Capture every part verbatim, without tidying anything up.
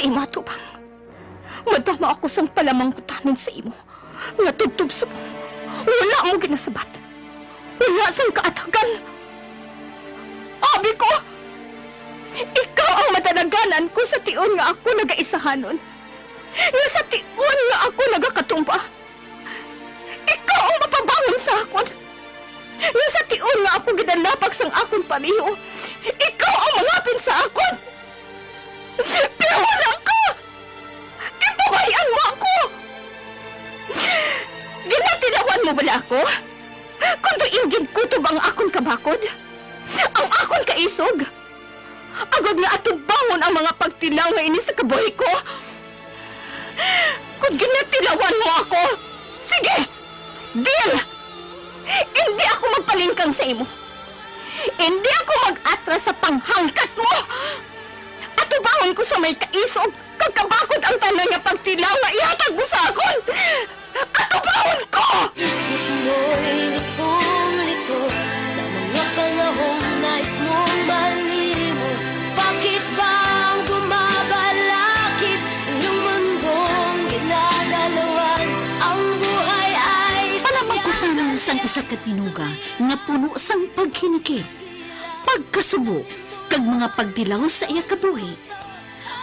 imo atubang. Madama ako sang palamangkutanon sa imo, nga tubtob subong wala mo ginasabat, wala sang kaatagan. Abi ko, ikaw ang madalaganan ko sa tion nga ako nagaisahanon, nga sa tion nga ako nagakatumba. Ikaw ang mapabangon sa akon, nga sa tion nga ako ginalapak sang akon pareho, ikaw ang mangapin sa akon. Pero wala ka! Ginpabay-an mo ako! Ginatilawan mo bala ako? Kon diin ginkutob ang akon kabakod, ang akon kaisog, agod nga atubangon ang mga pagtilaw nga ini sa kabuhi ko? Kon ginatilawan mo ako, sige! Deal! Indi ako magpalingkang sa imo. Indi ako mag-atras sa panghangkat mo. Atubangon ko sa may kaisog kag kabakod ang tanan nga pagtilaw nga ihatag mo sa akon. Atubangon ko! Isip mo'y litong-lito sa mga panahong nais mong malimot. Bakit ba ang bumabalakid inyong mundong ginadalawan? Ang buhay ay Palamangkutanon sang isa ka tinuga nga puno sang paghinikit, pagkasubo, kag mga pagtilaw sa iya kabuhi.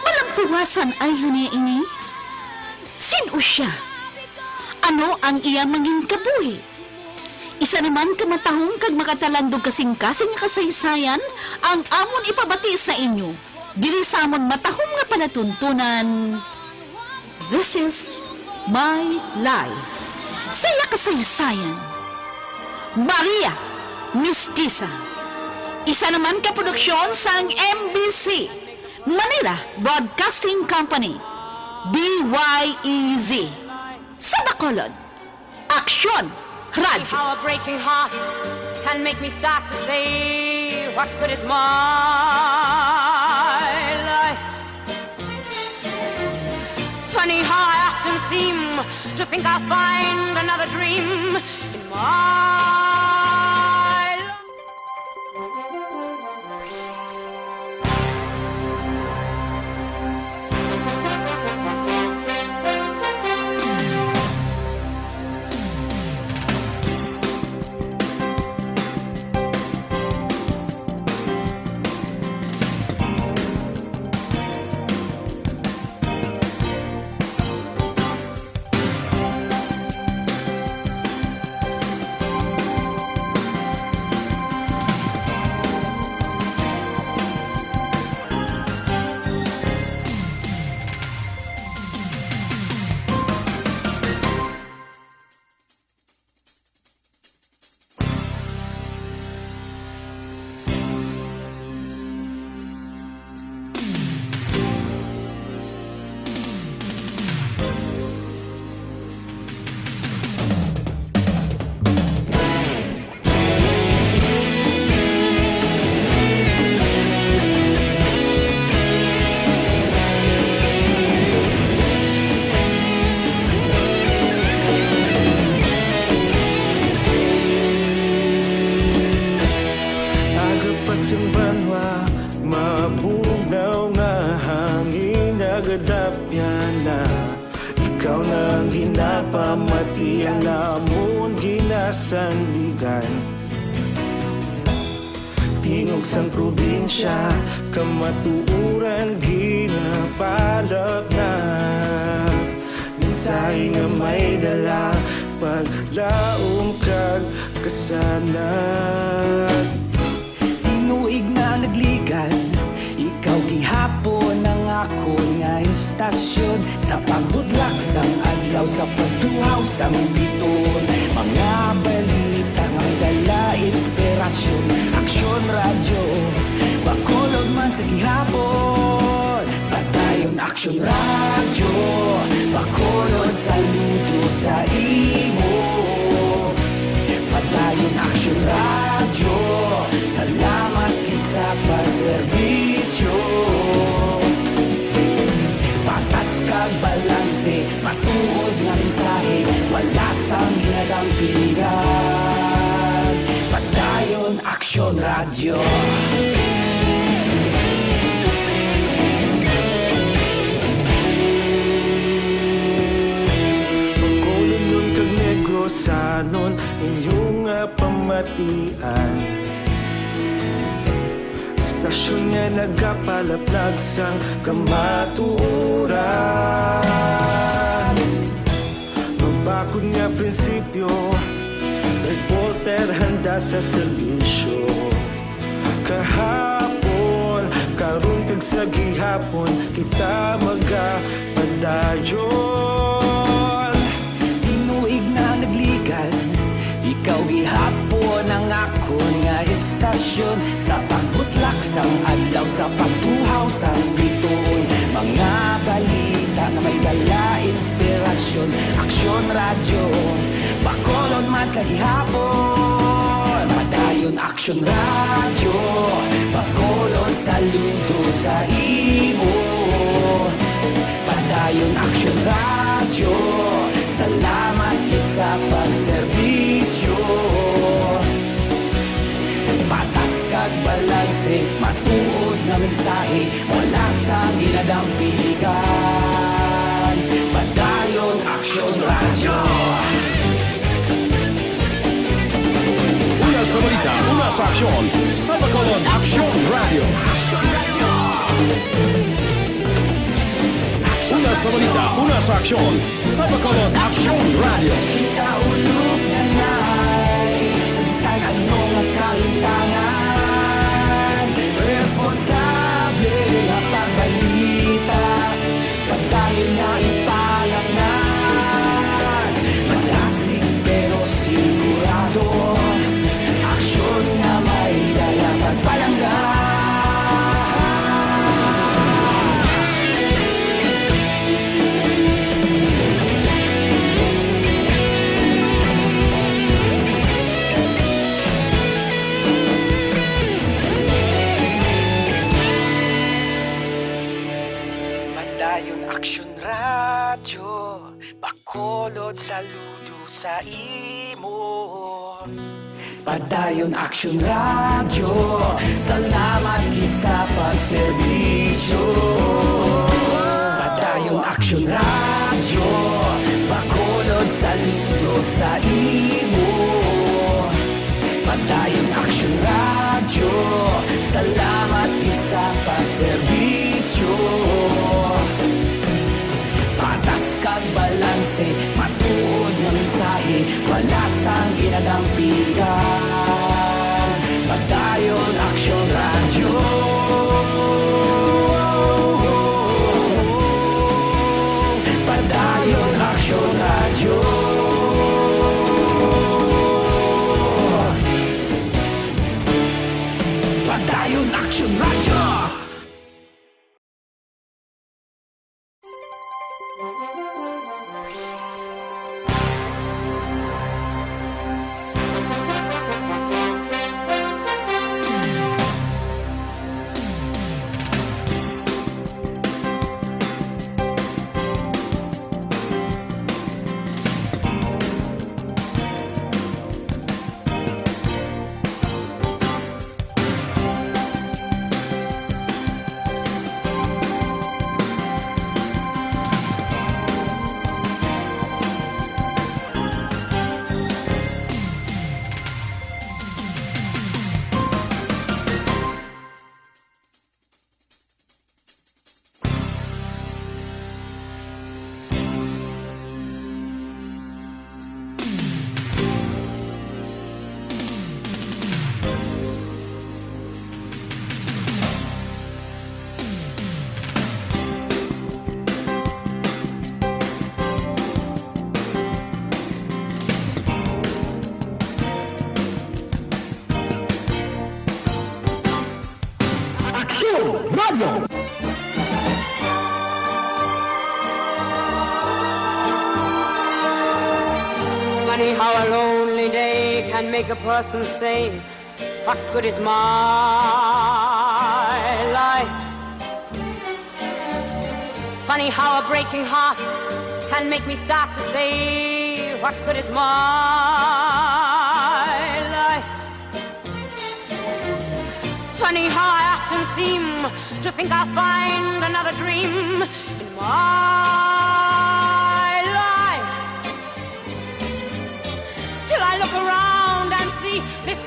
Malampuwasan ay haniya ini? Sin-o sia? Ano ang iya mangin kabuhi? Isa naman ka matahong kag makatalandog kasingkasing nga kasaysayan ang amon ipabati sa inyo diri sa amon matahom nga palatuntunan. This is my life. Sa iya kasaysayan, Maria Mistisa. Isa naman ka produksyon sang M B C, Manila Broadcasting Company, B Y E Z. Sa Bacolod, Aksyon Radyo. How a breaking heart can make me start to say, what good is my life? Funny how I often seem to think I'll find another dream in my life. Aga pa sang banwa, mabugnaw nga hangin, nagadapyan na. Ikaw na ang ginapamati, ang amon ginasandigan. Tingog sang probinsya, kamatuoran ginapalapnap. Mensahe nga may dala, paglaom kag kasanag. Tinuig na nagligad, ikaw gihapon ang akon nga istasyon. Sa pagbudlak sang adlaw, sa pagtuhaw sang biton, mga balita nga dala inspirasyon. Aksyon Radyo, Bacolod man sa gihapon. Padayon Aksyon Radyo, Bacolod, saludo sa imo. Padayon Aksyon Radyo, salamat gid sa pagserbisyo. Patas kag balanse, matuod nga mensahe, wala sang ginadampingan. Padayon Aksyon Radyo. Ian. Istasyon nga nagapalaplag sang kamatuoran. Mabakod nga prinsipyo, reporter handa sa serbisyo. Kahapon, karon, kag sa gihapon, kita magapadayon. Tinuig na nagligad, ikaw gihapon ang akon nga istasyon. Sa pagbutlak sang adlaw, sa pagtuhaw sang bituon, mga balita nga may dala inspirasyon. Aksyon Radyo, Bacolod man sa gihapon. Padayon Aksyon Radyo, Bacolod, saludo sa imo. Padayon Aksyon Radyo, salamat gid sa pagserbisyo. Patas kag balanse, matuod nga mensahe, wala sang ginadampigan. Padayon Aksyon Radyo. Una sa balita, una sa aksyon, sa Bacolod Aksyon Radyo. Una sa balita, una sa aksyon, sa Bacolod Aksyon Radyo. Ikaulog na nay, sa bisan ano nga kahitangan, responsable nga pagbalita. Padayon nga ipalangan, madasig pero sigurado. Aksyon nga may dala pagpalangga. Padayon Aksyon Radyo, Bacolod, saludo sa imo. Padayon Aksyon Radyo, salamat gid sa pagserbisyo. Padayon Aksyon Radyo, Bacolod, saludo sa imo. Padayon Aksyon Radyo, salamat gid sa pagserbisyo. Patas kag balanse, matuod nga mensahe, wala sang ginadampigan. Padayon Aksyon Radyo. Padayon Aksyon Radyo. Padayon Aksyon Radyo. Aksyon Radyo! Funny how a lonely day can make a person say, "What good is my life?" Funny how a breaking heart can make me start to say, "What good is my life?" Funny how I often seem to think I'll find another dream in my life, till I look around and see this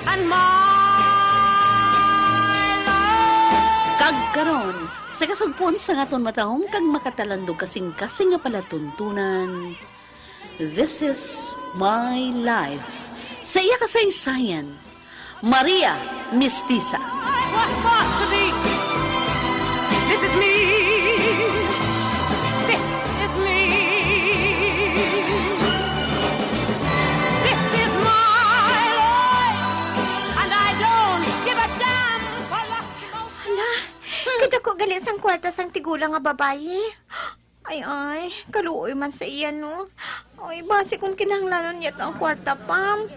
And my love. Kag karon, sa kasugpon sang aton matahom kag makatalandog kasing-kasing nga palatuntunan, This is My Life, sa iya kasaysayan, Maria Mestiza. I was born to be. This is me. This is me. This is my life. And I don't give a damn for love. Hala, kadako gali sang kwarta sang tigulang nga babayi. Ay, ay, kaluoy man sa iya, no? Ay, basi kung kinahanglanon niya to ang kwarta, Pam.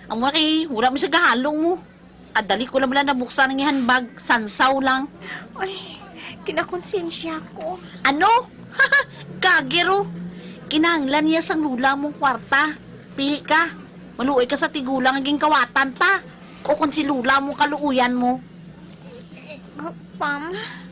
Amo na kay wala man siya gahalong mo. Kadali ko lang bala nabuksan ang iya handbag, sansaw lang. Ay, kinakonsensya ko. Ano? Gagero. Kinahanglan niya sang lula mong kwarta. Pili ka. Maluoy ka sa tigulang nga ginkawatan ta. O kung si lula mo kaluoyan mo. Eh, Pam.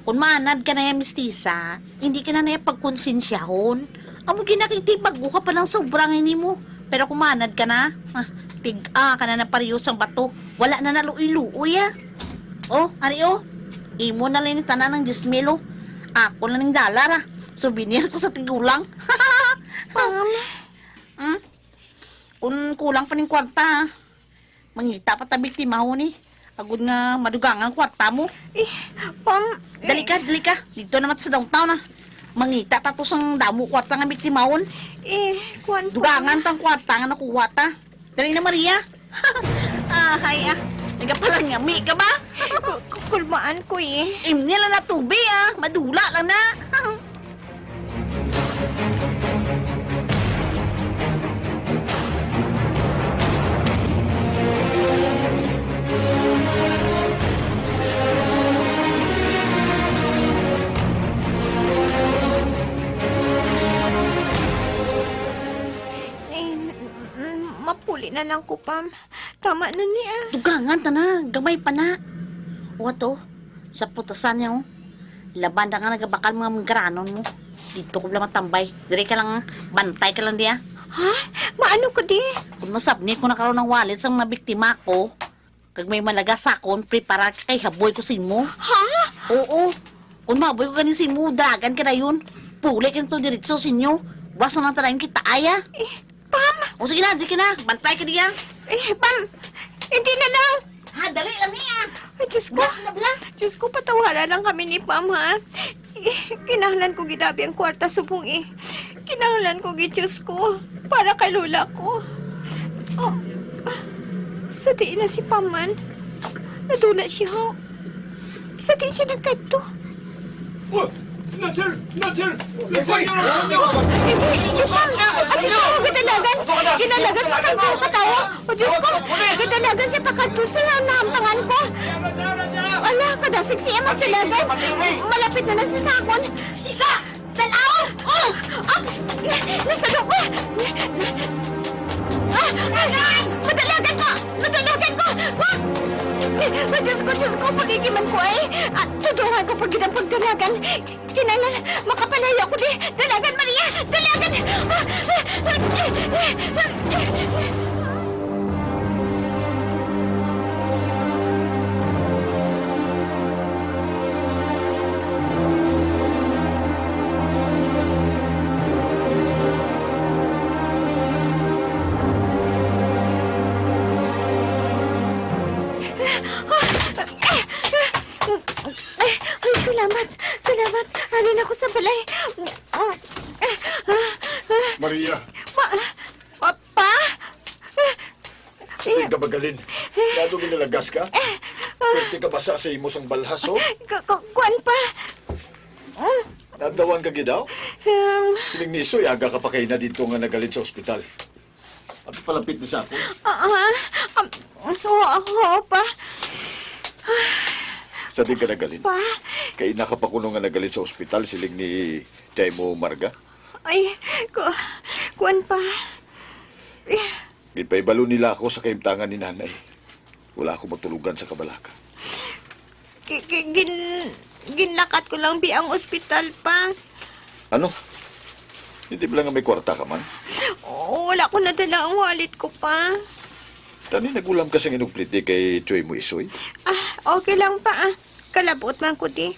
Kung maanad ka na ya, Mistisa, hindi ka na niya pagkonsensyahon. Amo gina kay tibago ka pa lang sobra nga nimo. Pero kung maanad ka na, ah, tig-a ka na ng pareho sang bato. Wala na naluoy-luoy, ah. Oh, ari, oh. Imo na lang tanan ng diyes mil, oh. Ako na ning dollar, ah. Souvenir ko sa tigulang. Pam. Hmm? Kung kulang pa ning kwarta, ah. Mangita pa ta biktimahon, eh. Agod nga madugangan ang kwarta mo. Eh, Pam, eh. Dali ka, dali ka. Dito naman sa downtown, ah. Mangita ta to sang damo kwarta nga biktimahon. Eh, kuwan, Pam. Dugangan tang kwarta nga nakuha ta. Dali na, Maria. Ah, hay, ah. Nagapalangami ka ba? Ku-, ku-, kulbaan ko, eh. Imni lang na tubig, ah. Madula lang na. Eh, mm, mapuli na lang ko, Pam. Tama na ni, ah. Dugangan ta na, gamay pa na. O ato, sa putasan niya, oh. Laban na nga nagabakal mga manggaranon mo. Dito ko lang matambay. Dire ka lang, bantay ka lang diya. Ha? Maano ko di? Kung masabni ko na karon ang wallet sa mga biktima ko, kag may malaga sa akon, prepara ka kay haboy ko sa imo. Ha? Oo. Kung mahaboy ko ganin sa imo, dagan ka na yun. Puli ka nito diretso sa inyo. Buwas na lang tanan kita, aya. Eh, Pam! O sige na, di ka na. Bantay ka diya. Eh, Pam! Hindi na lang! Ha, dali lang niya. Ay, Diyos ko. Bla, bla, bla. Diyos ko, patawaran lang kami ni Pam, ha? Eh, kinahanglan ko gid abi ang kwarta subong, eh. Kinahanglan ko gid, Diyos ko. Para kay lola ko. Oh, sa diin na si Pam man? Nadula siya, ho. Sa diin siya nagkadto? Oh, Nasir! Nasir! Nasir! Hindi, si Pam! Ang Diyos ko, gidalagan! Ginalagan sa sangko ka tawo! O Diyos ko, gidalagan siya pakadto sa nahamtangan ko! Ala, kadasig siya magdalagan! Malapit na lang siya sa akon! Sa! Sa lao! Oh! Ops! Nasalo ko! Ah! Ah! Madalagan ko! Madalagan ko! Ah! Ah, Diyos ko, Diyos ko, pagigiman ko, eh! Ah, tudongan ko pa gid ang pagdalagan. Kinahanglan, makapalayo ako di. Dalagan, Maria! Dalagan! Ah! Ah! Ah! Ay, ay, salamat. Salamat. Ari na ko sa balay. Maria. Pa, pa, pa? Hindi ka magaling. Lalo ginalagas ka? Pwerte ka basa sa imo sang balhas, oh? Ku-, ku-, kuwan pa. Mm. Nadawan ka gid daw? Um. Siling ni Isoy, aga ka pa kay na dito nga nagalit sa ospital. Abi, palapit na sa ako. Ah, ah, um, oo, oo, pa. Sa di ka nagaling? Pa? Kay naka pa kuno nga nagaling sa ospital, siling ni Tiyay mo Marga. Ay, ku-, kuwan pa. Eh. Ginpaibalo nila ako sa kahimtangan ni Nanay. Wala ako matulugan sa kabalaka. Ki-, ki-, gin-, ginlakat ko lang bi ang ospital, pa. Ano? Hindi ba lang may kwarta ka man? Oo, wala ko nadala ang wallet ko, pa. Tani nagulam ka sang inupliti kay Choy mo isoy? Ah, okay lang pa, ah. Kalabot man ko, di.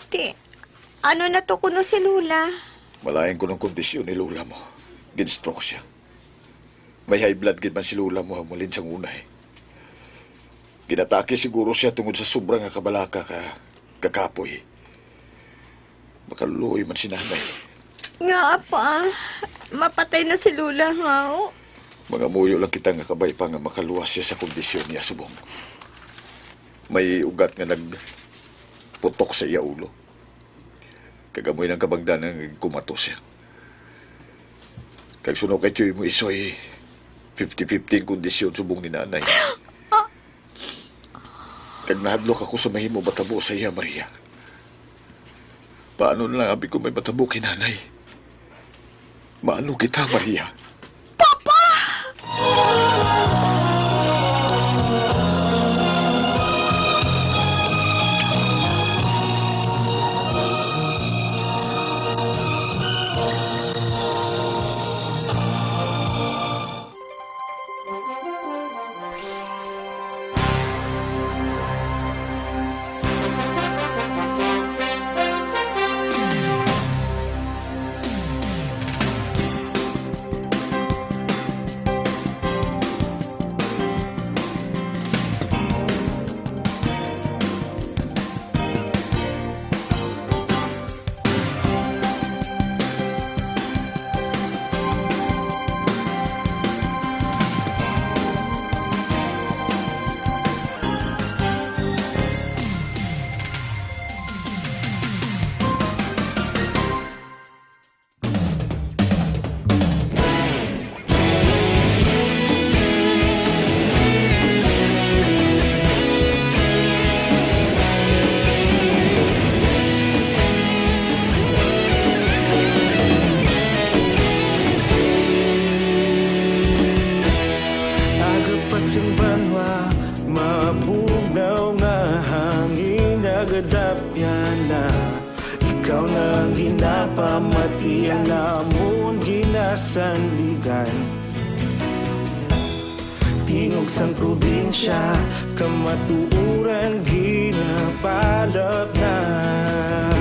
Ti, ano na to kuno si Lola? Malain ko ng kondisyon ni Lola mo. Gin-stroke siya. May high blood gid man si Lola mo, halin sang una, eh. Ginatake siguro siya tungod sa sobra nga kabalaka ka kakapoy. Makaluoy man si Nanay. Nga, apa? Mapatay na si Lola, nga, oh. Mangamuyo lang kita nga kabay pa nga makaluwas siya sa kondisyon niya subong. May ugat nga nagputok sa iya ulo. Kag amoy nang kabangdanan nga kumatos siya. Kag suno kay Chuy mo isoy, fifty fifty ang kondisyon subong ni Nanay. Kag nahadlok ako sa mahimo matabo sa iya, Maria. Paano na lang abi ko may matabo kay Nanay? Maano kita, Maria? Papa! Aga pa sing banwa, mabugnaw nga hangin nagadapyan na. Ikaw na ang ginapamati, ang amon ginasandigan. Tingog sang probinsya, kamatuoran ginapalapnag.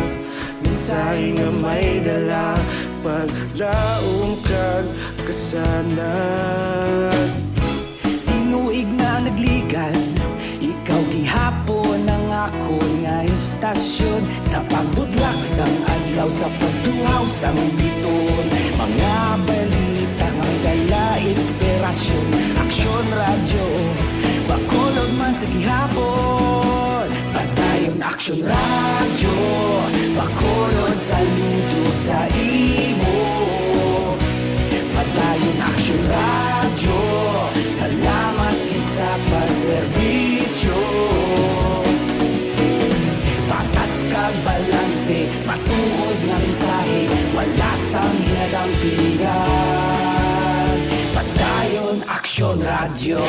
Mensahe nga may dala, paglaom kag kasanag. Tinuig na nagligan, ikaw gihapon ang akon nga istasyon. Sa pagbutlak sang adlaw, sa pagtuhaw sang bituon, mga balita nga may dala inspirasyon. Aksyon Radyo, Bacolod man sa gihapon. Padayon Aksyon Radyo, Bacolod, saludo sa imo. Padayon Aksyon Radyo, salamat gid sa pagserbisyo. Patas kag balanse, matuod nga mensahe, wala sang ginadampigan. Padayon Aksyon Radyo.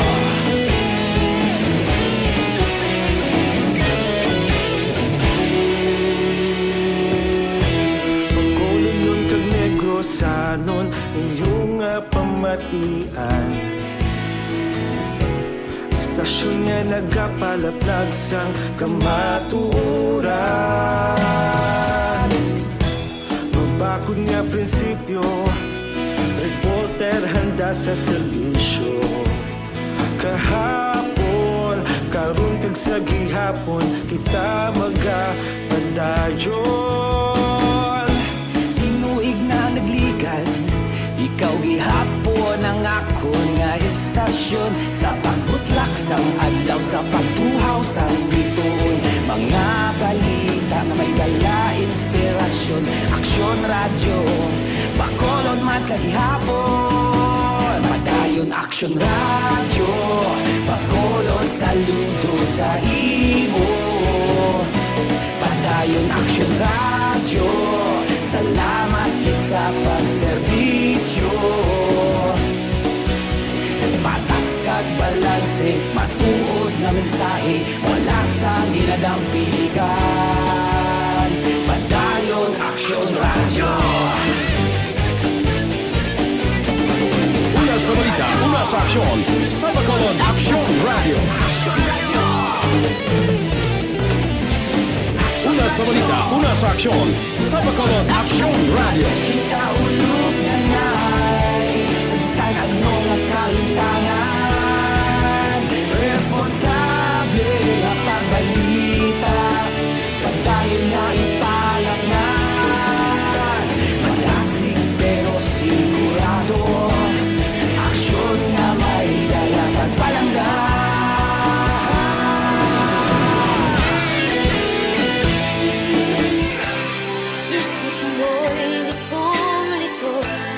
Bacolodnon kag Negrosanon, inyo nga pamatian. Istasyon nga nagapalaplag sang kamatuoran. Mabakod nga prinsipyo, reporter handa sa serbisyo. Kahapon, karon kag sa gihapon, kita magapadayon. Tinuig na nagligan, ikaw gihapon ang akon nga istasyon. Sa pagbutlak sang adlaw, sa pagtuhaw sang bituon, mga balita nga may dala inspirasyon. Aksyon Radyo, Bacolod man sa gihapon. Padayon Aksyon Radyo, Bacolod, saludo sa imo. Padayon Aksyon Radyo, salamat gid sa pagserbisyo. Patas kag balanse, matuod nga mensahe, wala sang ginadampigan. Padayon Aksyon Radyo. Mula sa may Una sa aksyon, sa Bacolod Aksyon Radio. Una sa balita, una sa aksyon, sa Bacolod Aksyon Radio. Ikaulog na ngay, sa bisan ano nga kahimtangan, responsable ang pagbalita. Padayon na ipalaknad, malasig pero sigurado, aksyon nga may dala kag palangga. Isip mo'y litong-lito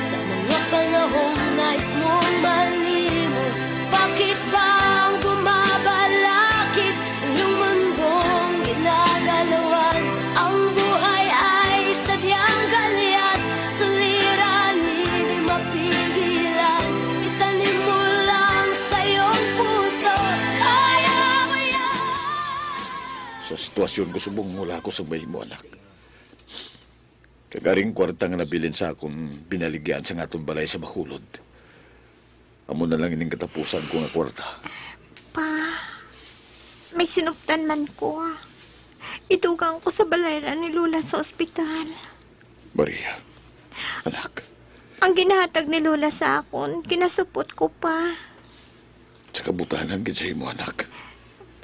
sa mga panahong nais mong malimot. Bakit ba ang bumabalakid inyong mundong ginagalawan? Ang buhay ay sadyang galyat, suliranin di mapigilan. Itanim mo lang sa iyong puso, kaya mo yan. Sa sitwasyon ko subong, wala ako sa mahimo, anak. Kag aring kwarta nga nabilin sa akon binaligya sa aton balay sa Bacolod. Amo na lang ining katapusan ko nga kwarta. Pa, may sinuptan man ko. Idugang ko sa balay ra ni Lola sa ospital. Maria, anak. Ang ginahatag ni Lola sa akon, ginasupot ko, Pa. Sa kabutanan gid sa imo, anak.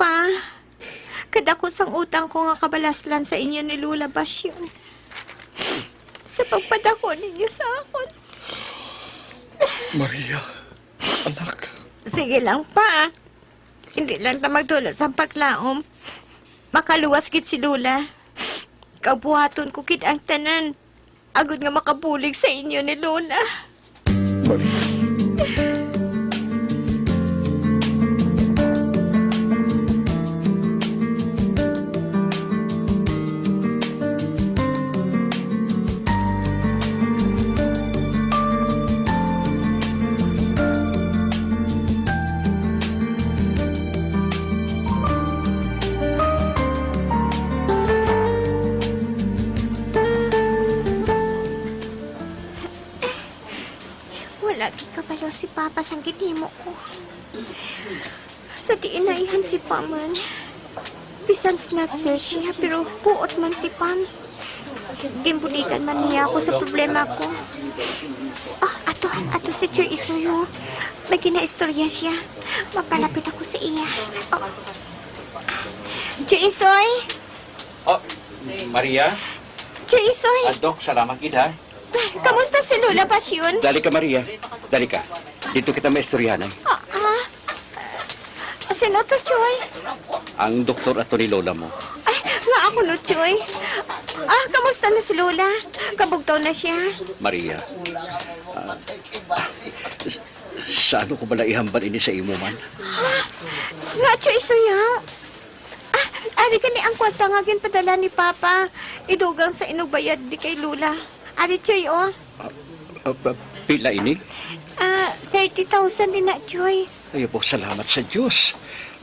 Pa, kadako sang utang ko nga kabalaslan sa inyo ni Lola Basyon. Sa pagpadako ninyo sa akon. Maria, anak. Sige lang, Pa. Hindi lang ta magdula sang paglaom. Makaluwas gid si Lola. Kabuhaton ko gid ang tanan. Agod nga makabulig sa inyo ni Lola. Maria. Wala gid kabalo si Papa sang ginhimo ko. Sa diin naihan si Pam man. Bisan snatcher siya, pero buot man si Pam. Ginbuligan man niya ako sa problema ko. Ah, ato, ato si Choy Isoy, oh. May ginaistorya siya. Mapalapit ako sa iya. Oh. Choy Isoy? Oh, Maria? Choy Isoy? Ah, Doc, salamat gid, ha? Kamusta si Lola Basyon? Dali ka, Maria. Dali ka. Dito kita maistoryahan, eh. Ah, ah. Sino to, Choy? Ang doktor ato ni Lola mo. Ay, nga ako no, Choy. Ah, kamusta na si Lola? Kabugtaw na siya? Maria, ah, sa ano ko bala ihambal ini sa imo man? Ah, nga, Choy, suya. Ah, ari gani ang kwarta nga ginpadala ni Papa. Idugang sa inugbayad di kay Lola. Ari, Choy, oh. Ah, ah, ah, pila ini? Ah, thirty thousand din na, Choy. Ay, po, salamat sa Diyos.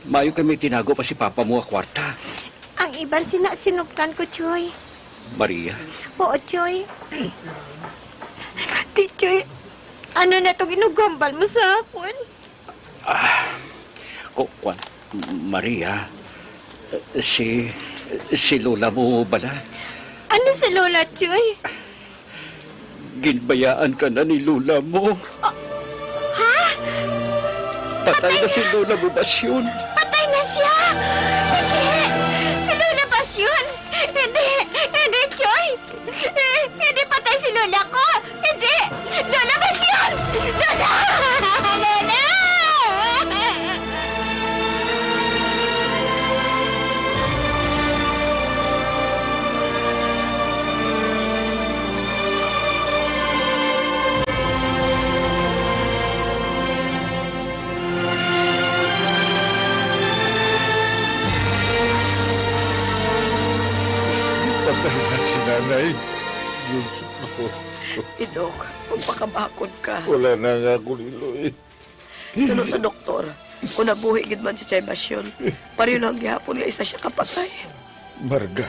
Mayo kami tinago pa si Papa mo nga kwarta. Ang iban sina sinuptan ko, Choy. Maria? Oo, Choy. Di, Choy, ano na to ginugambal mo sa akon? Ah, ku-, kuwan, Maria, eh, si, si Lola mo bala? Ano si Lola, Choy? Ginbayaan ka na ni Lola mo. Ah, ha? Patay na si Lola mo, Basyon. Patay na siya! Hindi! Si Lola Basyon! Hindi! Hindi, Choy! Eh, hindi patay si Lola ko! Hindi! Lola Basyon! Lola! Lola! Patay na si Nanay. Diyos ko. Idok, magpakabakod ka. Wala na nga ako, Niloy. Suno sa doktor, kung nabuhi gid man si Chay Basyon, pareho lang gihapon nga isa siya kapatay. Marga.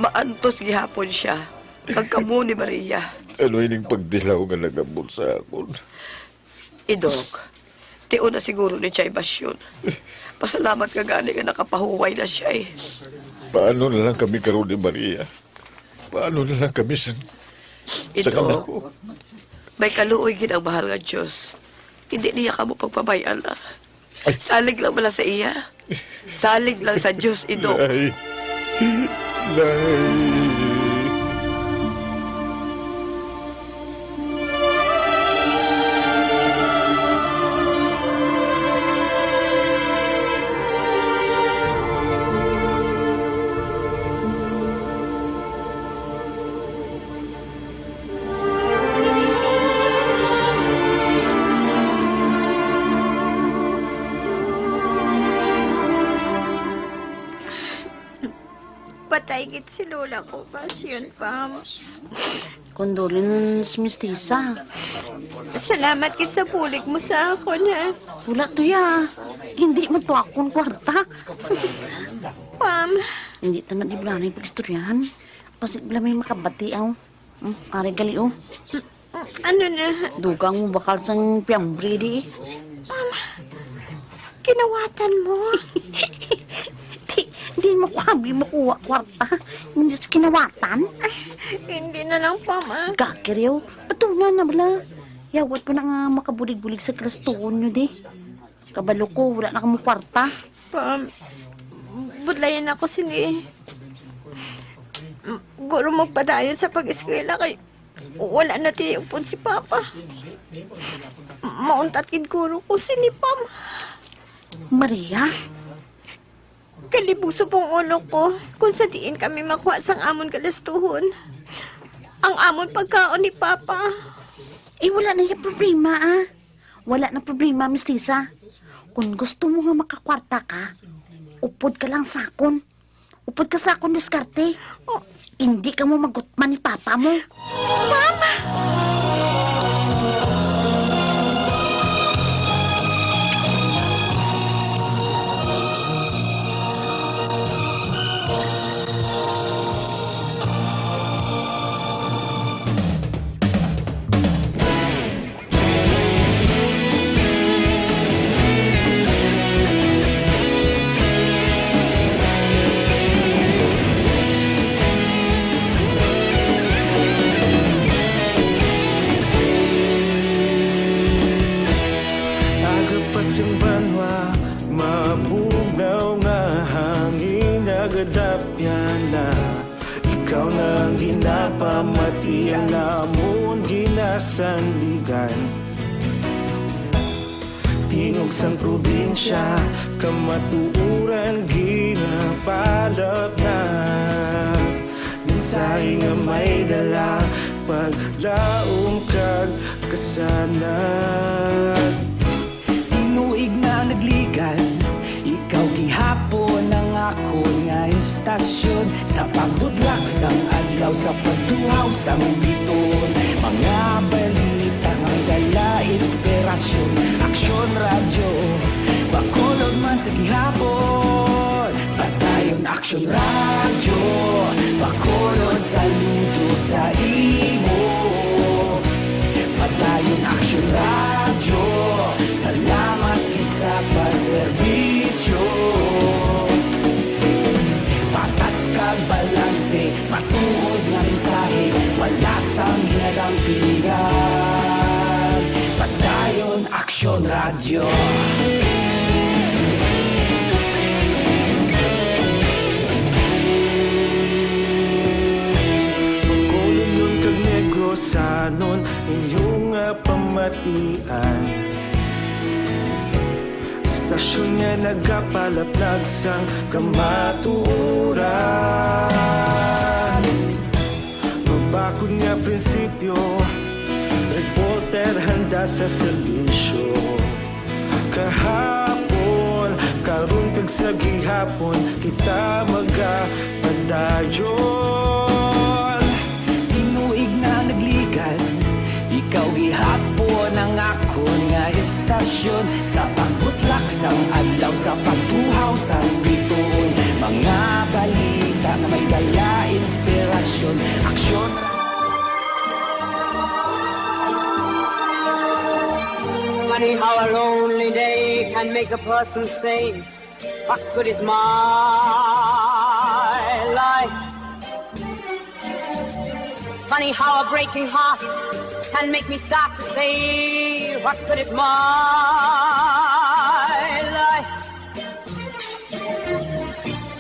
Maantos gihapon siya, kag kamo ni Maria. Ano ining pagdilaw nga nagabot sa akon? Idok, tion na siguro ni Chay Basyon. Pasalamat ka gani nga nakapahuway na siya, eh. Paano na lang kami karon ni Maria? Paano na lang kami sang, sang Idok, anak ko? May kaluoy gid ang mahal nga Diyos. Hindi niya kamo pagpabay-an, ah. Ay. Salig lang bala sa iya. Salig lang sa Diyos, Idok. Nay. Nay. Patay gid si lola ko, Basyon, Pam. Condolence, Miss Tisa. Salamat gid sa bulig mo sa akon, ha? Wala to ya. Hindi man to akon kwarta. Pam. Hindi ta na di bala na yung pag-istoryahan. Basi bala may makabati, aw. Hmm, ari gali, oh. Ano na? Dugang mo bakal sang piyambre di. Mama, kinawatan mo. Di, di mo ko abi makuha kwarta. Hindi sa kinawatan. Ay, hindi na lang, Pama. Gakiriw, patungan na bala. Yawat pa na nga makabulig-bulig sa kalastuhon nyo di. Kabalo ko, wala na kamo kwarta. Pa, budlayan ako sini. Guro magpadayon sa pag-eskwela kay wala na ti upod si Papa. Mauntat gid guro ko sini, Pam. Maria? Kalibog subong ulo ko kung sa diin kami makuha sang amon galastuhon. Ang amon pagkaon ni Papa. Eh, wala na yung problema, ah. Wala na problema, Miss Lisa. Kung gusto mo nga makakwarta ka, upod ka lang sa akon. Upod ka sa akon diskarte. Oh. Hindi ka mo magutman ni papa mo. Mama! Aga pa sing banwa, mabugnaw nga hangin, nagadapyan na. Ikaw na ang ginapamati, ang amon ginasandigan. Tingog sang probinsya, kamatuoran ginapalapnap. Mensahe nga may dala, paglaom kag kasanag. Tinuig na nagligan, ikaw gihapon ang akon nga istasyon. Sa pagbutlak sang adlaw, sa pagtuhaw sang bituon, mga balita nga may dala inspirasyon. Aksyon Radyo, Bacolod man sa gihapon. Padayon Aksyon Radyo, Bacolod, saludo sa imo. Padayon Aksyon Radyo, salamat gid sa pagserbisyo. Patas kag balanse, matuod nga mensahe, wala sang ginadampingan. Padayon Aksyon Radyo. Bacolodnon kag Negrosanon, inyo nga pamatian. Istasyon nga nagapalaplag sang kamatuoran. Mabakod nga prinsipyo, reporter handa sa serbisyo. Kahapon, karon kag sa gihapon, kita magapadayon. Tinuig na nagligan, ikaw gihapon ang akon nga istasyon. Sa pagbutlak sang adlaw, sa pagtuhaw sang bituon, mga balita nga may dala inspirasyon, aksyon. Funny how a lonely day can make a person say, "What good is my life?" Funny how a breaking heart can make me start to say, "What good is my life?"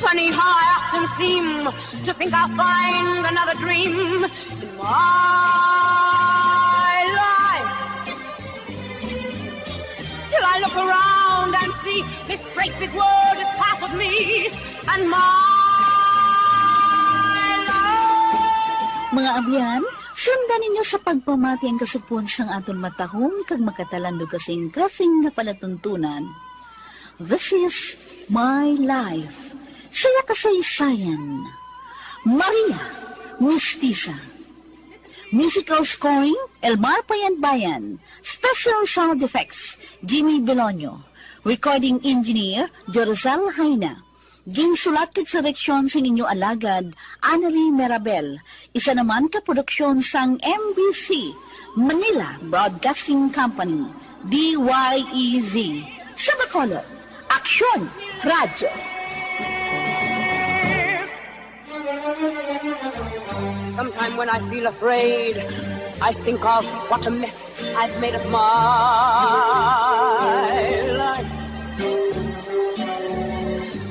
Funny how I often seem to think I'll find another dream in my life. Till I look around and see this great big world is part of me and my life. Mga abyan, sundan ninyo sa pagpamati ang kasugpon sang aton matahom kag makatalandog kasing-kasing nga palatuntunan. This is my life. Saya kasaysayan. Maria Mistisa. Musical scoring, Elmar Payanbayan. Special sound effects, Jimmy Belonio. Recording engineer, Jorosel Jaina. Ginsulat kag direksyon sa inyo alagad, Annalie Merabel. Isa naman ka produksyon sang M B C, Manila Broadcasting Company, D Y E Z. Sa Bacolod, Aksyon Radyo. Sometime when I feel afraid, I think of what a mess I've made of my life.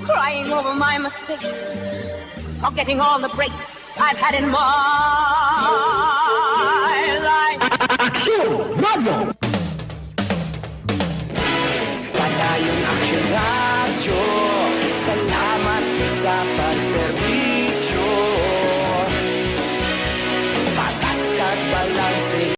Crying over my mistakes, forgetting all the breaks I've had in my life. Aksyon Radyo! Padayon